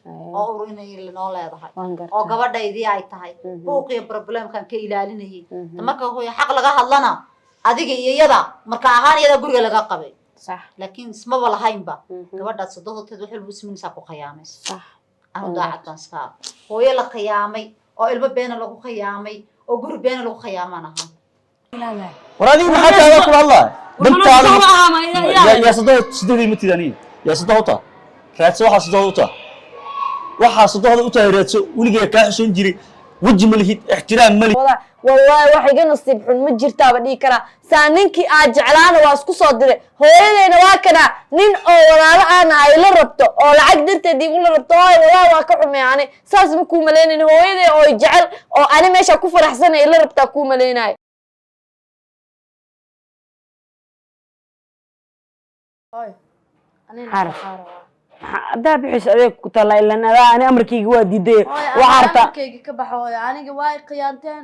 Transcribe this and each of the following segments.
Oo ur inay noo leedahay Waan oo gartaa. gabadhaydii ay tahay, buuqiyo problemkan ka ilaalinayay. Marka hooyo xaq laga hadlana, adiga iyo iyada marka ahaan iyada guriga laga qabay, laakiin ismaba lahaynba. Gabadhaad sodohdoteed wax walba usminaysaa, ku khiyaamaysa. Anu daacad baan iska ah. Hooyo la khiyaamay oo ilmo beena lagu khiyaamay oo guri beena lagu khiyaamaan ahaa. War adiga maxaa tahay kula hadlaa dantaada? Yaa sodoh sideedii ma tidani? Yaa sodoh u taa? Raadso waxaa sodohda u taa, waxaa sodohda u tahay raadso. Weligeed kaa xishoon jiray, weji ma lihid, ixtiraam ma lihid. Wallaahi wax iga nasiib xun ma jirtaaba dhihi karaa. Saa ninkii aad jeclaana waa isku soo diray, hooyadeyna waa kanaa, nin oo walaalo aana ay la rabto oo lacag darteed igula rabto. Hooy, wallaahi waa ka xumay. Ani saas ma kuu malaynayn. Hooyadey oo jecel oo ani meesha ku faraxsanay ila rabtaa kuu malaynayo. Xaraf. Haddaa bixis adeeg ku taallaa, ilaan adaa ani amarkayga waa diiday. Waxaa rabtaa Amarkayga ka baxo, hooyo. Aniga waa i khiyaanteen,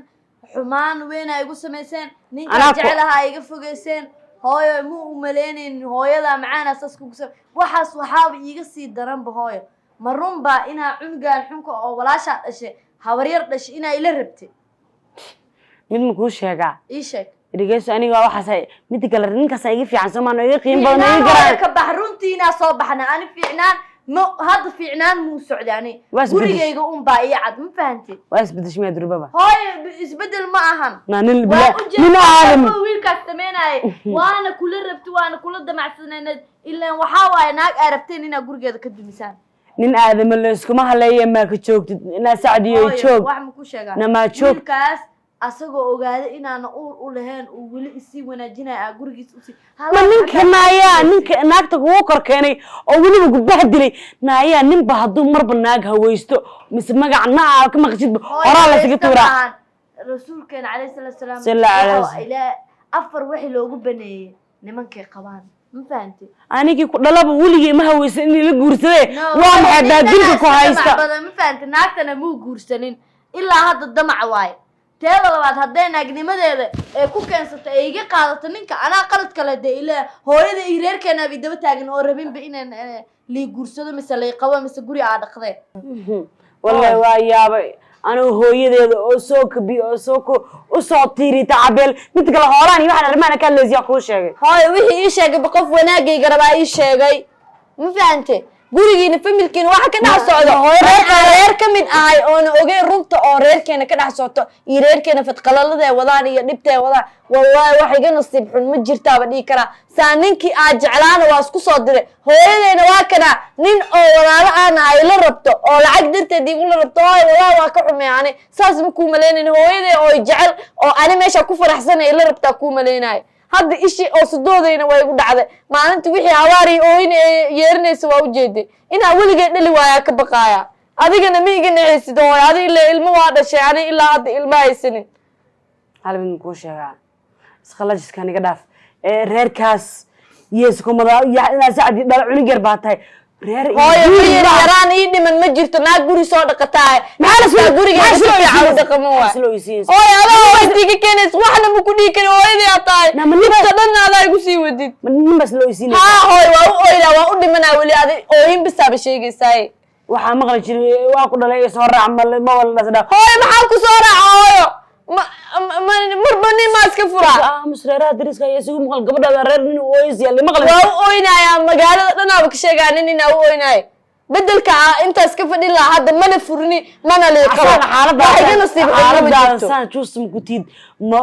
xumaan weyn ay igu samayseen. Ninkaa Anaa jecelaha ay iga fogeyseen. Hooyo, ma u malaynaynin hooyadaa macaana saas kugu sam. Waxaas waxaaba iiga sii daranba, hooyo, ma runbaa inaa cunugaan xunka oo walaashaa dhashay, habaryar dhashay, inaa ila rabtay? Mid ma kuu sheegaa? Ii sheeg. Dhegeyso, aniga waa waxaas midda kale, ninkaas iga fiican soomaan oo iga qiimo badan oo iga Fiicnaan, hooyo, garaan. ka bax. Runtiinaa soo baxna. Ani fiicnaan ma hadda, fiicnaan muu socday ani. Waa isbedeshay. Gurigayga unbaa ii cad, ma fahantid? Waa isbedeshay miyaa durbaba? Hooyo, isbedel ma ahan. Naa nin Waa bilaa u jeedaa. Nin aadam Wiilkaas sameynaaye waana kula rabti, waana kula damacsaneyned. Ilaan waxaa waaye naag aa rabteen inaa gurigeeda ka dumisaan. Nin aadama layskuma haleeya. Maa ka joogtid inaa sacdiyo? Hooyo, Joog. wax ma ku sheegaa? Namaa joog. Wiilkaas asagoo ogaada inaana uur u lahayn uu weli isii wanaajinaya, aa gurigiis usii Ma ninka naayaa, ninka naagta kugu kor keenay oo weliba gubbaha dilay naayaa. Ninba hadduu marba naag hawaysto mise magac na aa ka maqashidba, horaa laysaga tuuraa. Rasuulkeena calayhi salaatu salaam Sala alaihi wuxuu wasallam. Ilaa afar wixii loogu baneeyey nimankay qabaan, ma fahantid? Anigii ku dhalaba weligii ma hawaysan in ila guursadee. No, waa maxay ninkan baadilka ku iska haysta? damac badan, ma fahantid? Naagtana muu guursanin ilaa hadda, damac waaye. Teeda labaad, hadday naagnimadeeda ee ku keensato ee iga qaadato ninka, anaa qalad kale dee. Ilaa hooyada iyo reerkeena abi daba taagan oo rabinba inaan lii guursado mise lay qabo mise guri aa dhaqdeen. Wallahi waa yaabay anigu, hooyadeeda oo soo kabi oo soo ku usoo tiiri tacabeel. Mid kale hoolaan iyo waxaan arrimahan ka hadlaysiyaa kuu sheegay. Hooyo, wixii ii sheegayba qof wanaagayga rabaa ii sheegay, ma fahante? Gurigiina, familkiina waxa ka dhex socdo, reer aan reer ka mid ahay oona ogeyn runta oo reerkeena ka dhex socoto iyo reerkeena fadqalalada ay wadaan iyo dhibta ay wadaan. Wallaahi wax iga nasiib xun ma jirtaaba dhihi karaa. Saa ninkii aad jeclaana waa isku soo diray, hooyadeyna waa kanaa, nin oo walaalo aana ay la rabto oo lacag darteed igula rabto. Hooyo, wallaahi waa ka xumay. Ani saas ma kuu malaynayn. Hooyadey oo jecel oo ani meesha ku faraxsanay ila rabtaa kuu malaynayo. Hadda ishii oo sudoodayna waa igu dhacday maalinta wixii habaar iyo ooyin ee yeerinaysa. Waa ujeeday inaa weligay dhali waayaa ka baqaaya. Adigana ma iga nacaysid, hooyo. Adi ilaa ilmo waa dhashay, ani ilaa hadda ilmo haysanin. Hal mid makuu sheegaa? Isqalajiskan iga dhaaf. Ee reerkaas yeeskumada inaa sacdi dhala, cunug yar baa tahay, reer iyo Hooyo, guri ma yar yaraan ii dhiman ma jirto. Naag guri soo dhaqataa. Maxaa la soo Guriga si fiican u dhaqamo waay. Maxaa loo isiinaysa? Hooyo, adaa hooyta iga keenaysa, waxna ma ku dhihi karin. Hooyadii aa tahay. Na, ma nin dhibta dhanna adaa igu sii wadid. Ma nin baas loo isiinaysa? Haa hooyo, waa u oylaa, waa u dhimanaa weli. Adi ooyin bisaaba sheegaysaaye. Waxaa maqli jiray waa ku dhalay soo raac ma ma wala dhas dhaaf. Hooyo, maxaa ku soo raaca? Hooyo, marba nin maa iska furaa? Aamus, reeraha dariska ayaa isugu maqal gabadhaada reer nin ooyis yaalla maqli. Waa u oynayaa, magaalada dhanaaba ka sheegaa nin inaa u oynaayo. Bedelka ah intaas ka fadhin lahaa hadda, mana furni mana liiqabo. Xaaladda Wax iga nasiib xun ma xaaladaada jirto. Saan juus ma ku tiid? Ma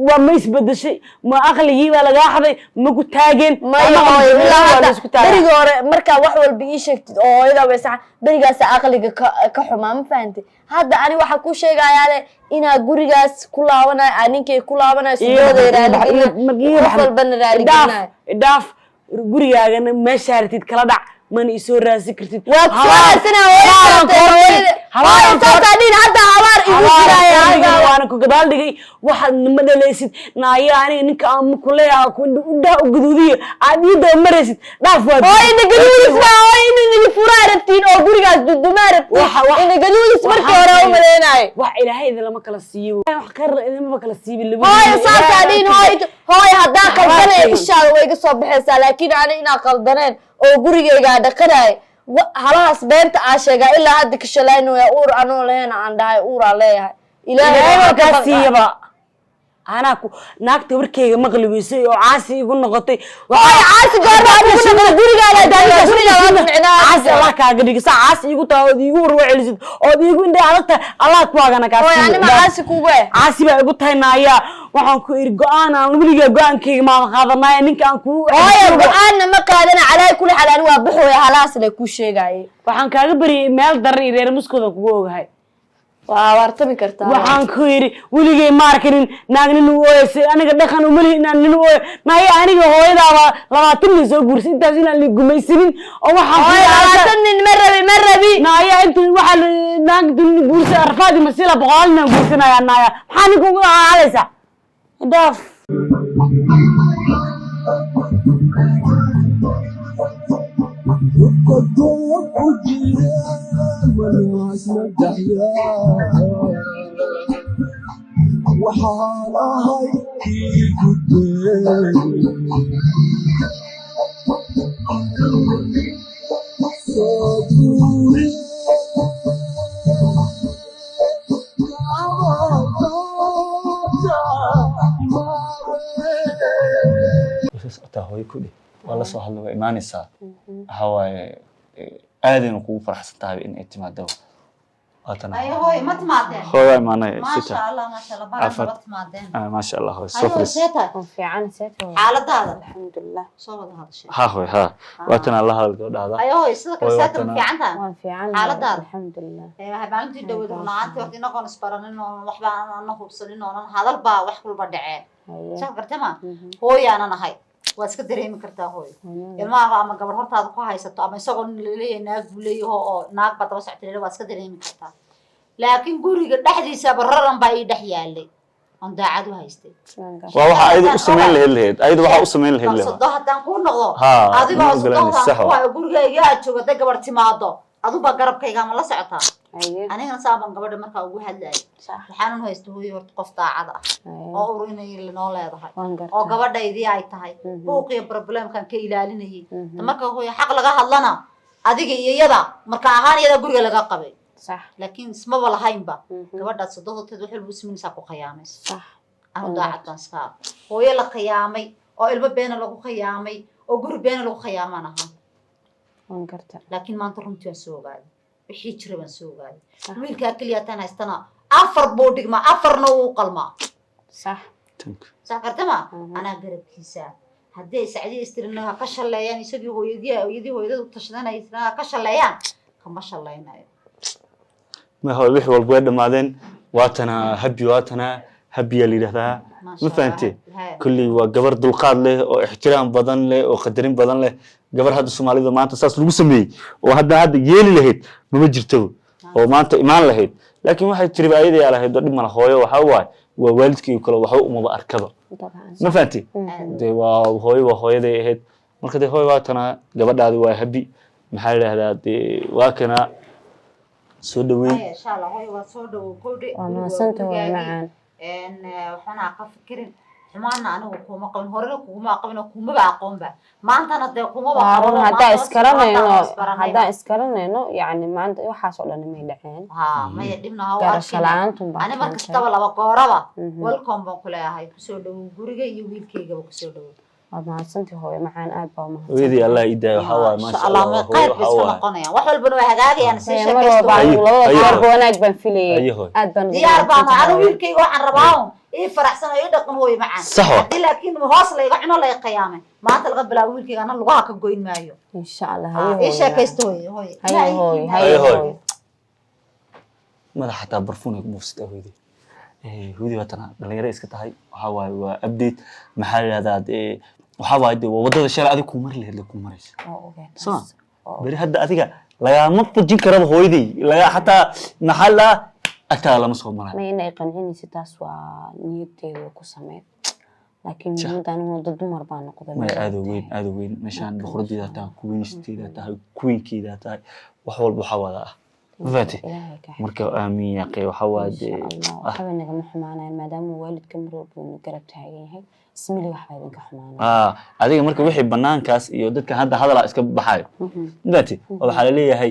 waa ma isbedeshay? Ma aqligii baa lagaa xaday? Ma ku taageen? Maya hooyo, ilaa Waa hadda la isku taagaa. Berigii hore markaa wax walba ii sheegtid oo hooyadaa way saxan, berigaasa aqliga ka xumaa, ma fahantay? Hadda ani waxaa kuu sheegayaale inaa gurigaas ku laabanayo, aa ninkay ku laabanayo, sudooday raaligelinayo, qof walbana raaligelinayo. Dhaaf gurigaagana, meeshaa ratid kala dhac, mana isoo raadsan kartid. Waa ku soo raadsanaa hooyada. Hooyo, saasaa dhihin hadda habaar igu jiraya hadda. Waana ku gadaal dhigay, waxaad nama dhalaysid naaya. Aniga ninka aan kuleeyaha indhaha u gaduudiyo aad ii daba maraysid, dhaaf waa. Hooyo, nagaduudis baa. Hooyo, inuu naga furaa rabtiin oo gurigaas dudumaa rabtiin. Inagaduudis markii hore u maleynayo. Wax Ilaahay idin lama kala siiyo, wax khayr idinmaba kala siibi. Hooyo, saasaa dhihin. Hooyo, hooyo, haddaa qaldanaya ishaada way iga soo baxaysaa, laakiin ani inaa qaldaneen oo gurigaygaa dhaqanaay. Halahaas beenta aa sheegaa ilaa hadda ka shalaynaya, uur anoo lahayn aan dhahay uuraa leeyahay. Ilaahay baa baa kaa ka siiyaba. Anaa ku naagta warkeyga maqli weysay oo caasi igu noqotay. Hooyo, caasi goorma aad ugu noqotay? Gurigaaga joogaa, gurigaaga micnaa. Caasi Allah kaaga dhigi. Saa caasi igu tahay ood iigu warwa celisid ood iigu indhay adag tahay, Allah kuwaagana kaa Hooyo, siiyo. anima caasi kugu eh? Caasi baa igu tahay naayaa. Waxaan ku iri go-aan aan weligaa go-aankayga maama qaadanaya ninka aan kugu Hooyo, go-aanna ma qaadana. Calaa kulli xaal, ani waa baxooya, halahaas le kuu sheegaaye. Waxaan kaaga baryay meel daran iyo reer muskooda kugu ogahay. Waa abaartami kartaa. Waxaan ku yidhi weligay ma arkanin naag nin u ooyeysay. Aniga dhaqan umalihi inaan nin u ooyo naya. Aniga hooyadaaba 20 nin soo guursay, intaas inaan la gumaysanin oo waxaan ku Hooyo, yidhi 20 nin ma rabi, ma rabi. Naya, intu waxaa naag duni guursay arfaadi masila boqolaal nin guursanaya. Naya, maxaa ninka ugu caalaysaa? Dhaaf. Waxaan ahay kii gudbay soo guuri. Way soo socotaa, hooyo ku dheh, waa la soo hadla, waa imaanaysaa. Waxaa waaye aadayna kugu faraxsan tahay in ay timaado. Waatana. Ayo hooy, ma timaadeen? Hooyo, waa imaanay. Maasha sita Allah, maasha Allah, baran. Cafad. Naba timaadeen. Ah, maasha Allah, hooyo soo Ayo hooy, fadhiis. see tahay? Fiican, seet. Xaaladaada? Alxamdulilah. Soo wada hadashay. Ha hooyo, ha, waatana la hadal gabadhaada. Ayo hooy, sida kale Hooyo, see tahay, ma waatana. fiican tahay? Waan fiican. Xaaladaada? Alxamdulilah. Waxay maalintii dhaweyd runaantii horta inagoon isbaranin oonan waxba aanan hubsanin oonan hadal baa wax walba dhaceen. Soo gartay ma? Hooyaanan ahay, waad iska dareemi kartaa hooyo ilmaha ama gabar hortaada ku haysato ama isagoo nin laleeyahay naag buu leeyaho oo naag baa daba socota laleeyahay, waad iska dareemi kartaa. Laakiin guriga dhexdiisaba raran baa ii dhex yaalay oon daacad u haystay. Waa waxa ayada u samayn lahayd, ayada waxa u samayn lahayd lewa. Sodo haddaan kuu noqdo, Ha, adigoo ma ogolanaysa, sodohdaan sax ku waa. hayo gurigayga aad joogo, hadday gabar timaado adubaa garabkayga ama la socotaa. Anigana saabaan gabadha markaa ugu hadlayay. Waxaanan haysta hooyo horta qof daacad ah oo ur inay noo leedahay oo gabadhaydii ay tahay, buuqiyo problemkan ka ilaalinayay. Marka hooyo xaq laga hadlana, adiga iyo iyada marka ahaan iyada guriga laga qabay, laakiin ismaba lahaynba. Gabadhaad sodohdoteed wax walba usminaysaa ku khiyaamaysa. Anu daacad baan iska ah, hooyo la khiyaamay oo ilmo beena lagu khiyaamay oo guri beena lagu khiyaamaan ahaa. Laakiin maanta runtii waan soo ogaaday, wixii jira baan soo ogaaday. Wiilkaa keliya hataan haystana afar buu dhigmaa, afarna wuu qalmaa. Sax kartama anaa garabkiisa haddii ay sacdiya istirina ha ka shalleeyaan, isagii hooyadii hooyadii hooyadada u tashadanay istirina ha ka shalleeyaan, kama shallaynayo. Ma hooyo, wixii walba way dhammaadeen. Waatana habi, waatana habiyaa la yidhahdaa. Maasha Ma fahantee? Allah. Kulley waa gabar dulqaad leh oo ixtiraam badan leh oo qadarin badan leh. Gabar hadda Soomaalida maanta saas lagu sameeyey oo hadda yeeli lahayd mama jirto oo maanta imaan lahayd, laakiin waxay tiri ayada yaa lahayd oo dhib mala. Hooyo waxaa waaye waa waalidkii kale, waxba umaba arkaba. Ma fahantay? Dee waa hooyo, waa hooyaday ahayd. Marka dee hooyo, waa tana gabadhaadi, waa habi, maxaa la yidhahdaa, dee waa kana soo dhaweyn. Maya, insha Allah hooyo waa soo dhawow kowdhe. Waa mahadsantahay, hooyo macaan. Waxna ha ka fikirin, xumaana anigu kuma qabin, horena kuguma qabin oo kumaba aqoonba, maantana dee kumaba Waa run. qabano, Haddaan maanta iskaranayno maanta isbaranayba. Haddaan iskaranayno, yacni maanta waxaas oo dhan may dhaceen. Ha, maya, dhibna ha u Garasho arkin. la'aantun baa Ani mar keentay. kastaba laba gooraba welcome baan ku leeyahay, kusoo dhawow guriga iyo wiilkaygaba kusoo dhawow. Waad mahadsantahay, hooyo macaan, aad baa umahadsan. Hooyadii Allah ii daayo. Waxaa waaye Insha maasha Allah Allah, ma hooyo qayb bay waxaa iska waaye noqonayaan, wax walbana waa hagaagayaan, sii Mar sheekaysto. walba anigu labada Haye, goorba hooyo. wanaag baan filayay. Haye, hooyo. Aad baan ugu Diyaar baan mahadsantahay, anu hooyo. wiilkayga waxaan rabaa un ii faraxsan oo ii dhaqan, hooyo macaan. Sax waa. Haddii laakiin hoos layga cuno lay qiyaamay, maanta laga bilaabo wiilkayga ana lugaha ka goyn maayo. Insha Allah. Ah, Haye, ii hooyo. sheekaysto hooyo, hooyo. Haye, hooyo. Haye, Haye, hooyo. hooyo. Madax xataa barfuun ay ku buufsatay hooyadii. Hooyadii waa tana dhalinyaro iska tahay. Waxaa waaye waa update, maxaa la yidhahdaa, dee waxaa waaye dee waa waddada shalay adiga kuu mari lahayd la kuu maraysa. Waa ogahay Soo taas. beri hadda adiga lagaama fujin karaba hooyaday, laga xataa maxaa la agtaada lama soo marayo. Ma inay qancinaysa, taas waa niyadteeda ku sameyd, laakiin muhiimadda anigu dad dumar baa noqday. Maya, aad u weyn, aad u weyn meeshaan boqoradeeda tahay, kuweynisteeda tahay, kuweynkeeda tahay, wax walba waxaa wada ah. Ma fahanti? Ilaahay ka Marka aamin yaaqe, waxaa waaye Insha dee Allah waxba nagama xumaanayan maadaama waalidka mar walba uu na garab taagan yahay. Ismili waxbaa idinka xumaanaya. Adiga marka wixii banaankaas iyo dadka hadda hadalaa iska baxayo mafahanti, oo waxaa laleeyahay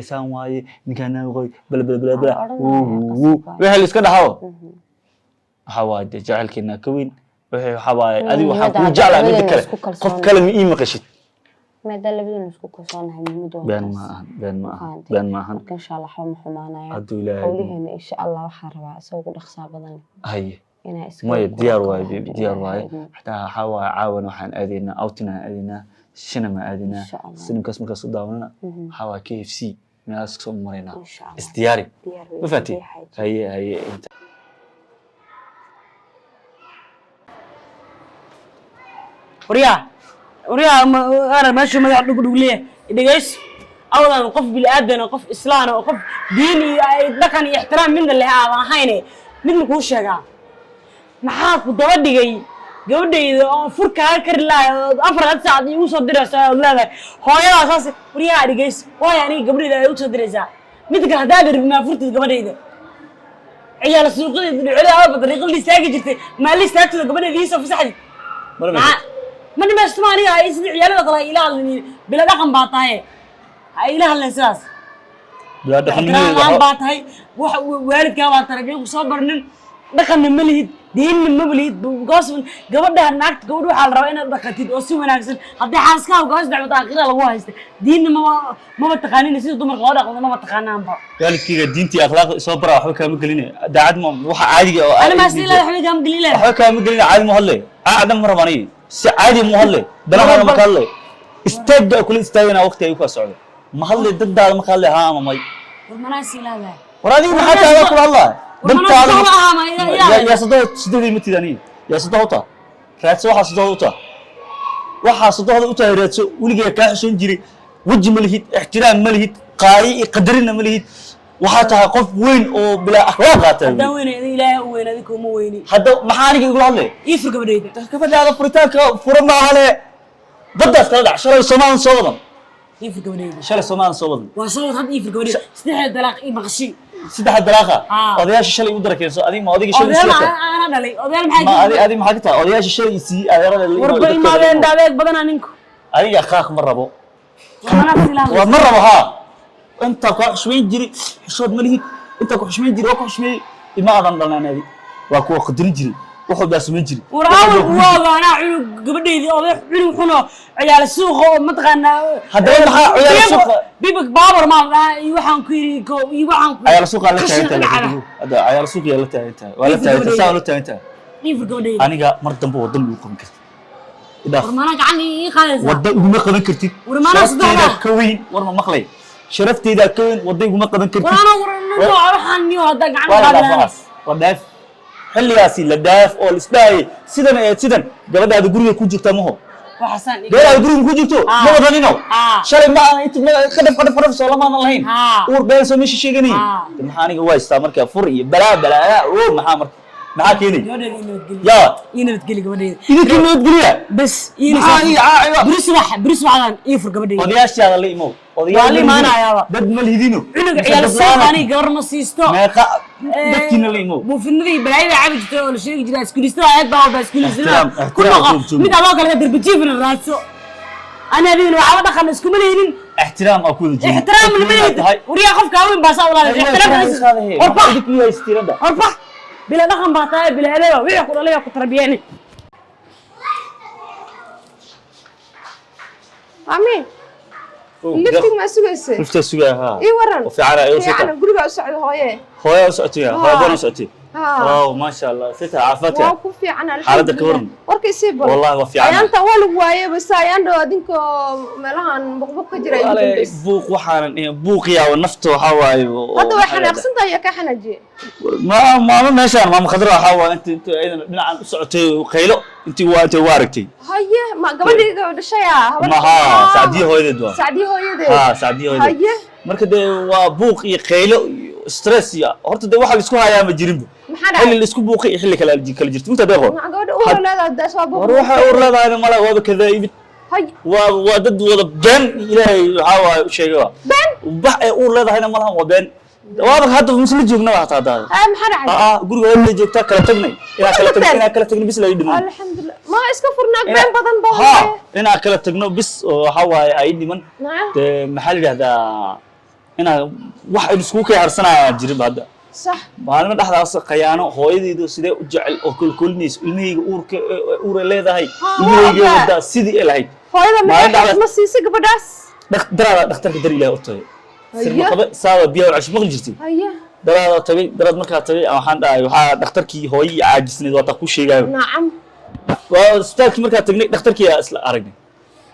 saan waaye ninkaan naaqoy bla bla bla bla. Waa wuu odhanaya, wuu qasab waaye. Wixii la iska dhaxo waxaa waaye dee jacaylkeena ka weyn. Wixii waxaa waaye adiga waxaa kuu muhiimadda jeclaa midda labadeenna kale isku qof kalsoon. Kale ma ii maqashid. Maadaama labadeenna isku kalsoonahay, muhiimadda waa Been taas. Ma ahan, been ma ahan. Fahanteen. Been ma ahan. Marka insha Allah waxba ma xumaanaya. Hadduu Ilaahay Howliheena insha Allah waxaan rabaa isagoo ugu dhaqsaa badan haye inaa iska maya ku diyaar dhaqo waaye baby, hadduu diyaar Ilaahay waaye. idmo. Xataa waxaa waaye caawana waxaan aadaynaa outing aan aadaynaa, cinema aadaynaa. Insha Allah. Sinimkaas markaas u daawanana waxaa waaye KFC meelahaas kasoo maraynaa. Insha Allah. Isdiyaari. Diyaar wey, Ma fahanti? diyaar xaaji. Haye haye inta. Waryaa, waryaa, ana meesha madax dhug dhug leeyahay, dhegeyso. Awdan qof bini aadan oo qof islaan oo qof diin iyo ay dhaqan iyo ixtiraam midna leh aadan ahayne, mid ma kuu sheegaa? Maxaa ku daba dhigay gabadhayda oo fur kaaga kari lahay oo 4 had saacad iigu soo diraysaa ood leedahay hooyadaa saas? Waryaa, dhegeyso. Waayo aniga gabadhayda ay u soo diraysaa mid kale haddaad rabin maa furtid gabadhayda? Ciyaal suuqadeeda dhicida aaba dariiqadii istaagi jirtay maalin istaagtooda gabadhayda iisoo fasaxdid. Mar Ma dhimaysto aniga ay sidii ciyaalada kale ha ila hadlin. Bila dhaqan baa tahay, ha ila hadlin sidaas. Bilaa ixtiraam dhaqannimadeeda la'aan baa tahay, wax waalidkaa baa tarbiya ku soo barnin, dhaqanna ma lihid, diinna ma lihid, because gabadha naagta gabadha waxaa la rabaa inaad dhaqatid oo si wanaagsan. Haddii xaaskaaga kaa dacwad aakhira lagu haysta, diinna maba taqaanin, sida dumarka loo dhaqdo maba taqaanaanba. Waalidkayga diintii akhlaaqda soo bara waxba kaama gelinaya. Daacad ma waxa caadiga oo Ani maa sii leedahay waxba kaama gelin leedahay. Waxba kaama gelinaya. Caadi ma hadlay, caada ma rabo aniga, si caadi ma hadlay, danahaaga ma ka hadlay, istaagga kula istaagana waqti ay ku socdo ma hadlay, dantaada ma ka hadlay, haa ama may? War manaa sii leedahay. War adiga maxaa taada kula hadlaya? War manaa Dantaada sodohda ahaa ma yaa sodohda sideedii ma tid aniga yaa sodohda u taha raadso. Waxaa sodohda u taha, waxaa sodohda u tahay raadso. Weligaa kaa xishoon jiray, weji ma lihid, ixtiraam ma lihid, qaayo iyo qadarina ma lihid. Waxaa tahay qof weyn oo bilaa akhlaaq qaata. Haddaan weynay adin Ilaahay u weyn, adinka uma weyni. Hadda maxaa aniga igula hadlay? Ii fur gabadhayda. Gabadhaada furitaanka fura maahane, baddaas kala dhac. Shalay Soomaalan soo wadan. Ii fur gabadhayda. Shalay Soomaalan soo wadan. Waa soo wad hadda. Ii fur gabadhayda, saddexda dalaaq ii maqashay. Saddexa dalaaqa? Ah. Odayaasha shalay u dara keenso. Adiga ma odayga shalay Odayaal siiyata? Ana dhalay odayaal. Ma Maxaa adi adi maxaa ka tahay odayaasha shalay isii adeerada la warba imaadeen daadeeg badanaa ninku. Adiga akhlaaq ma rabo. War manaa sii leedahay. Waa ma rabo haa. Intaa kaa xushmayn jiri, xishood ma lihid. Intaa ku xushmayn jiri oo ku xushmeeyey ima aadan dhalan. Adi waa kuwa qadarin jiri, wuxuu baa samayn jiri. War awalku waa ogaanaa cunug gabadhaydii oday cunug xuno ciyaal suuqa oo mataqaanaa. Haddaba maxaa ciyaal suuqa? Bibig baabar maa la dhahaa iyo waxaan ku yidhi iyo waxaan ku Cayaal suuqa la qashin taagan tahay. dhinaca. Hadda cayaal suuqa yaa la taagan tahay, waa la taagan tahay, saa la taagan tahay. Ii fur gabadhayda. Aniga mar dambe waddan lagu qaban kartid, idhaaf. War maanaa gacan ii qaadaysaa? Wadda iguma qaban kartid. War maanaa Sharafteyda saddexda? ka weyn. War ma maqlay? Sharafteyda ka weyn, wadda iguma qaban kartid. War anaa war nooca waxaan niyo haddaa gacan Waa la qaadi dhaaf. lahaa. Waxaas waa dhaaf, xilligaasi la dhaaf oo la isdhaayay sidan ee sidan. Gabadhaada guriga ku jirta maho? Waxaasaan Gabadhaada guriga ku jirto Ah. ma wadanino? Ah. Shalay ma aan inta qadhaf qadhaf qadhaf soo lamaanan lahayn? Ah. Uur been soo meesha sheeganayay. Ah. De maxaa aniga u haystaa marka fur iyo balaa balaa oo maxaa marka maxaa keenay? Gabadhayda ii nabadgeli. Yaa. Ii nabadgeli gabadhayda. Idinkii nabadgeliya. Bes ii Maxaa ii caaciba? Beri subax, beri subaxdan ii fur gabadhayda. Odayaashaada la imow. Waa la imaanayaaba. Dad ma lihidino. Cunuga Mise ciyaal dad suuqa la'aan. aniga gabar ma siisto. Meeqa dadkiina la imow. Buufinadii balaayada cabi jirtay oo la sheegi jiray iskuulistada aad baa walba iskuulistada Ixtiraam, ku ixtiraam noqo. joog, joog. Mid adoo kale darbajiifna raadso, ana adigana waxba dhaqan iskuma lehinin. Ixtiraam aa ku wada joogin. Ixtiraam lama lehid. Waryaa, qofka haween baa saa ulaalay ixtiraam. Warbax, warbax, bila dhaqan baa tahay, bila edeba, wixii ku dhalay ku tarbiyeen. Mami, lifting ma sugayse? Lifta sugaa haa. Ii waran. Fiican ayo Fiican, sita. guriga u socda hooye. Hooyo u socotay, hooyo baan u socotay. Haa. Waaw, ma sha Allah, sita caafimaadka. Waa ku fiican. Xaaladda ka waran. Warka isii bal. Wallahi waa fiican. Ayaanta waa lagu waayay, bas ayaan dhow adinkoo meelahan buqbuq ka jira ay ugu Walahi, dambaysa. Buuq waxaanan buuqiyaa nafta waxaa waaye Hadda way xanaaqsan tahay iyo ka xanaajiye. Ma maama meeshaan maama Khadra waxaa waaye inta ayadana dhinacan u socotay qaylo intii waa intay waa aragtay. Haye, ma gabadhii dhashay ah? Ma haa, Sacdiye hooyadeed waa. Sacdiye hooyadeed. Haa, Sacdiye hooyadeed. Haye. Marka dee waa buuq iyo qaylo iyo stress iyo horta dee waxa la isku hayaa ma jirinba. Maxaa dhacay? Xilli la isku buuqay iyo xilli kale kala jirto inta deeqo. Ma gabadha uur leedahay daas waa buuq. War waxa uur leedahayna mala waaba kadaa'ibid. Haye. Waa dad wada been Ilaahay waxaa waaye u sheegay waa Been? Wax ay uur leedahayna malahan, waa been. Waaba hadda misla joognaba hataa daada. Haa, maxaa dhacay? Aa, guriga hooyada joogtaa, kala tagnay, inaa kala tagno bis la ii dhiman. Alxamdulilah, ma iska furnaag been badan ba. Ha, inaa kala tagno bis oo waxaa waaye ay dhiman. Dee maxaa la yidhahdaa, inaa wax aynu iskugu kay harsanaya jirinba hadda. Maalmo dhexdaas khayaano hooyadeydu sidee u jecel oo kolkolinayso ilmahayga, uurka uura leedahay, ilmahayga wadaa sidii ay lahayd. Hooyada Maalin maxay dhacda- ma siisay gabadhaas? Daraada dhakhtarka dar Ilaahay u tagay, sirma qabe saaba biyaha cash maqli jirtay. Daraada tagay, daraad markaa tagay waxaan dhahay waxaa dhakhtarkii hooyadii caajisnayd waa taa ku sheegaayo. Waa isbitaalkii markaa tagnay, dhakhtarkii aa isla aragnay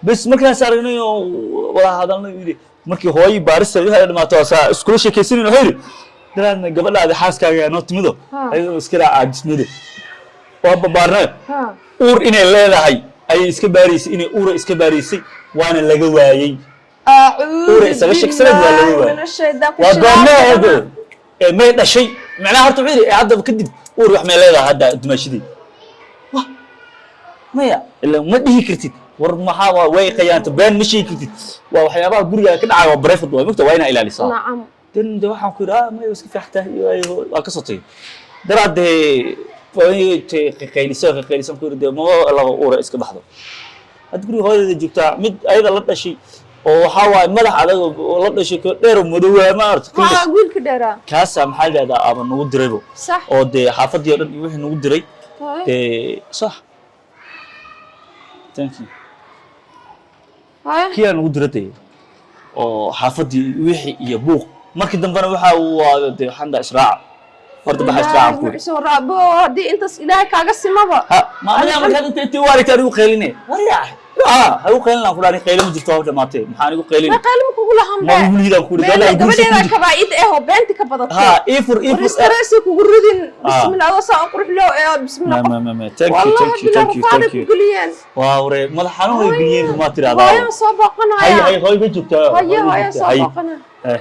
bes. Markaas aragnay oo wada hadalnay, yidhi markii hooyii baarista waxay dhamaato waa saa iskula sheekaysanin, wuxuu yidhi daraadna gabadhaadi xaaskaaga noo timido ayadoo iska daa caajisnayde waa babaarnay, uur inay leedahay ayay iska baaraysay, inay uura iska baaraysay, waana laga waayey. Uura isaga sheegsaneed waa laga waayey. Waa goormee eedo ee may dhashay? Macnaha horta wuxuu yidhi hadda kadib uur wax may leedahay hadda dumaashadii? Wah, maya, ila ma dhihi kartid war maxaa waa way qayaanta, been ma sheegi kartid, waa waxyaabaha guriga ka dhacaya, waa private, waa mugta, waa inaa ilaalisaa. Dan de waxaan ku yidhi ah maya, iska fiixtaa, waa ka soo tagay. Daraad dee qayliso qaylisan ku yidhi dee maba laba uura iska baxdo, hadda guriga hooyadeeda joogtaa, mid ayada la dhashay oo waxaa waaye madax adag oo la dhashay ko dheer oo madowaa ma aragto. Ha, wiilka dheeraa. Kaasaa maxaa la yidhahdaa aaba nagu diraybo oo dee xaafadii oo dhan iyo wixii nagu diray. Dee sax, thank you. Kiyaa nagu dira dee oo xaafadii wixii iyo buuq markii dambena waxa waa dee waxaan dhaha israaca horta baxa, israaca ku yidhi. Soo raabo haddii intaas Ilaahay kaaga simaba. Ha, ma aniga markaad inta intii u aragtay anigu qayline waryaa, ha igu qaylin aan ku dhahay, qaylo ma jirto, waa dhamaatay, maxaa anigu qaylin? Ma qaylima kugu lahan Ma be. weligaan ku yidhi gabadha gabadheeda guursa. kabaa'id eh oo beenti ka badatay. Ha, ii fur, ii war fur. Stress kugu ridin, bismillah, adoo saa u qurux loo ee bismillah. Ma ma ma ma, thank you. Wallahi Thank you. billahi. Thank you. Rafaaday Thank you. ku geliyeen. Waa ware madax xanuun way geliyeen, ma tiraahdaa. Hooyaan soo Hay. booqanaya. Hay, hooy ma joogtaa? Hooyo ma hooyaan joogtaa? soo Hay. booqanaya. Eh.